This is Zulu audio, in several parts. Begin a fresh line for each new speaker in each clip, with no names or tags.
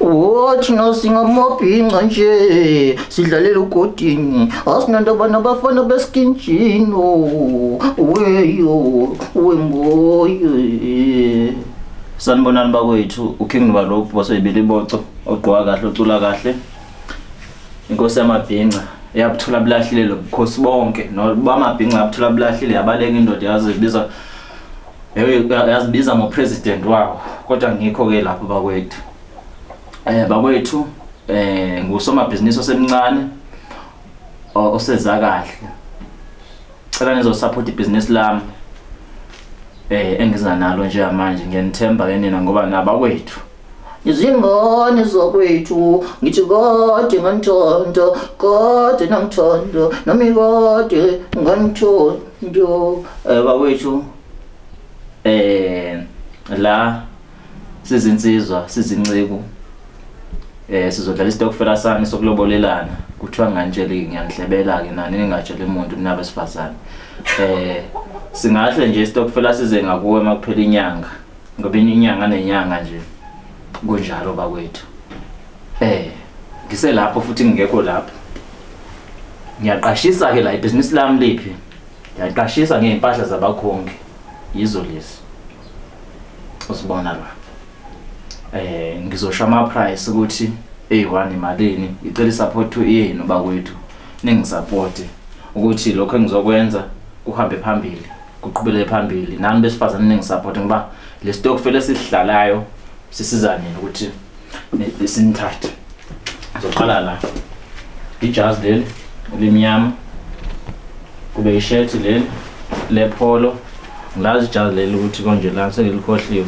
Wo, thina singamabhinca nje, sidlalela ugodini, asinandaba nabafana beskinjino. Weyo, wemboye. Sanibonani bakwethu, uKing Nobalovu waseyibiliboco, ogqoka kahle, ocula kahle. Inkosi yamabhinca yabuthula bulahlile lo bukhosi bonke, nobamabhinca yabuthula bulahlile, yabaleka indoda yazibiza yazibiza ngopresident wawo, kodwa ngikho ke lapho bakwethu. Bakwethu, ngusomabhizinisi osemncane oseza kahle. Cela nizosupport ibhizinisi lami engiza nalo njengamanje. Ngiyanithemba ke nina ngoba nabakwethu. Izingane zakwethu, ngithi kade nganithanda, kade nangithanda, nami kade nganithanda. Bakwethu, la sizinsizwa, sizinceku, sizodlala isitokfela sami sokulobolelana. Kuthiwa nganitsheli, ngiyanihlebela ke nani, ningatsheli umuntu nina besifazane. Singahle nje isitokfela size ngakuwe makuphela inyanga, ngoba inyanga nenyanga nje kunjalo bakwethu. Ngiselapho futhi ngingekho lapho. Ngiyaqashisa ke la, ibhizinisi lami liphi? Ngiyaqashisa ngey'mpahla zabakhongi, yizo lezi usibona la. Ngizosho ama price ukuthi eyi-1 imalini. Ngicela isupport yenu bakwethu, ningisupport ukuthi lokho engizokwenza kuhambe phambili, kuqhubele phambili. Nani besifazane ningisupport, ngoba le stokfela esisidlalayo sisiza nini ukuthi sinithathe. Ngizoqala la, ijazi leli limnyama, kube ishethi leli lepolo. Ngilazi ijazi leli ukuthi konje la sengilikhohliwe.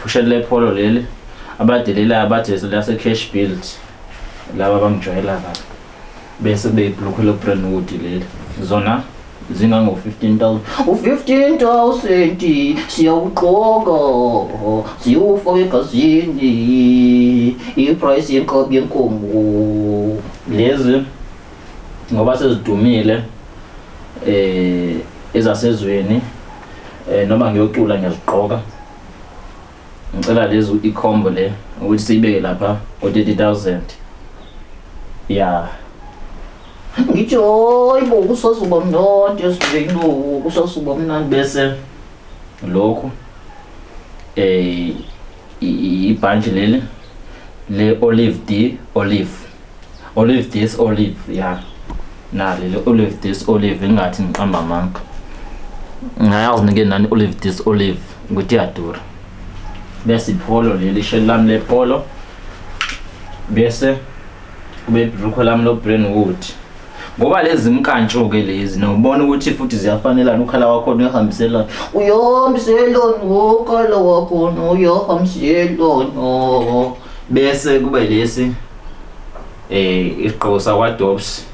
Ishethi lepolo leli, abadelelayo bathi lase cash build, laba abangijwayela kabi. Bese kube ibhlukwe le-Brentwood leli, zona zingango 15,000. U-15,000 siyawugqoka, siyowufaka egazini, iprice yenkabi yenkomo. Lezi ngoba sezidumile ezasezweni, noma ngiyocula ngiyazigqoka. Ngicela lezi ikhombo le ukuthi siyibeke lapha ngo-30,000. Ya, ngithi hayi bo, kusazoba mnandi esiveni, kusazoba mnandi. Bese lokhu ibhantshi leli le olive d olive, olive this olive, ya, nali le olive this olive. Ingathi ngiqamba amanga, ngayazi nike nani olive this olive ukuthi iyadura. Bese ipolo leli, isheli lami lepolo, bese kube ibhrukho lami lo Brentwood, ngoba lezi mkantsho-ke lezi nobona ukuthi futhi ziyafanelana, ukhala wakhona uyahambiselana, uyahambiselana ukhala wakhona uyahambiselana. Bese kube lesi isigqoko sakwa-Dobbs,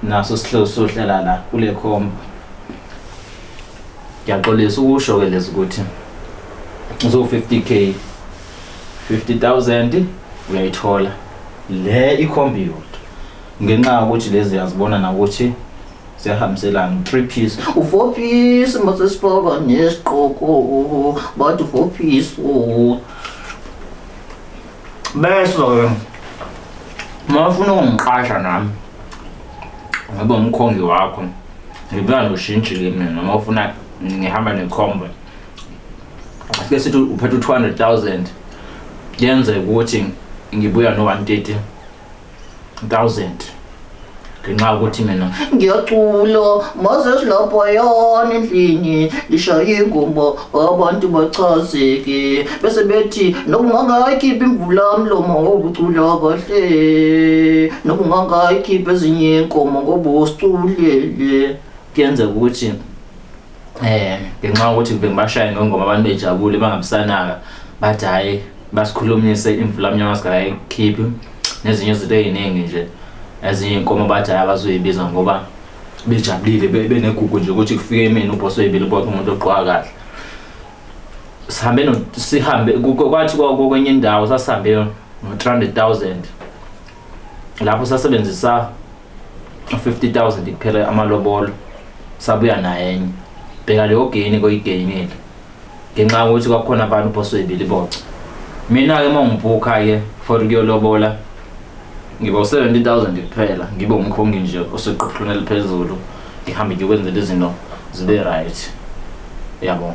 naso sihlobo sohlala la kule khombo. Ngiyaxolisa ukusho-ke lezi ukuthi zo-50K, 50,000 uyayithola le ikhombi yodwa, ngenxa yokuthi lezi uyazibona nakuthi ziyahambiselana, 3 piece, u-4 piece masesifaka nesigqoko, bathi 4 piece. Bese-ke uma ufuna ukungiqasha nami ngoba umkhongi wakho, ngibuya noshintshi-ke mina. Noma ufuna ngihamba nekhombo, asike sithi uphethe u-200,000, kuyenzeka ukuthi ngibuya no-130,000, ngenxa yokuthi mina ngiyacula. Maze silaphayana endlini, lishaye ingoma, abantu bachazeke, bese bethi noma ungangayikhiphi imvula mlomo ngoba ucula kahle, noma ungangayikhiphi ezinye inkomo ngoba usiculele. Kuyenzeka ukuthi ngenxa yokuthi bengibashaye ngengoma, abantu bejabule, bangabisanaka, bathi hhayi, basikhulumise imvula mnyama singayikhiphi, nezinye izinto ey'ningi nje. Ezinye iy'nkomo bathi hhayi, abazoyibiza ngoba bejabulile, benegugu nje ukuthi kufike mina ubhoso oyibiliboco, umuntu ogqoka kahle. Sihambe no sihambe kwathi kwenye indawo sasihambe no-300,000, lapho sasebenzisa 50,000 kuphela amalobolo, sabuya naye enye. Bheka leyo gain koyigeyinile ngenxa yokuthi kwakukhona abantu ubhoso oyibiliboco. Mina-ke uma ngibhukha-ke for kuyolobola ngiba u-70,000 kuphela, ngibe umkhongi nje oseqophelweni eliphezulu, ngihambe ngiyokwenzela izinto zibe right. Yabo.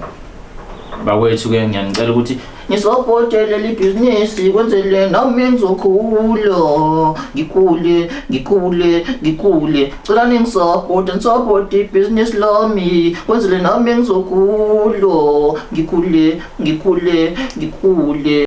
Bakwethu-ke ngiyanicela ukuthi Ngisapotele leli bhizinisi kwenzele nami ngizokhula, ngikhule, ngikhule, ngikhule. Cela ningisapote, nisapote ibhizinisi lami kwenzele nami ngizokhula, ngikhule, ngikhule, ngikhule.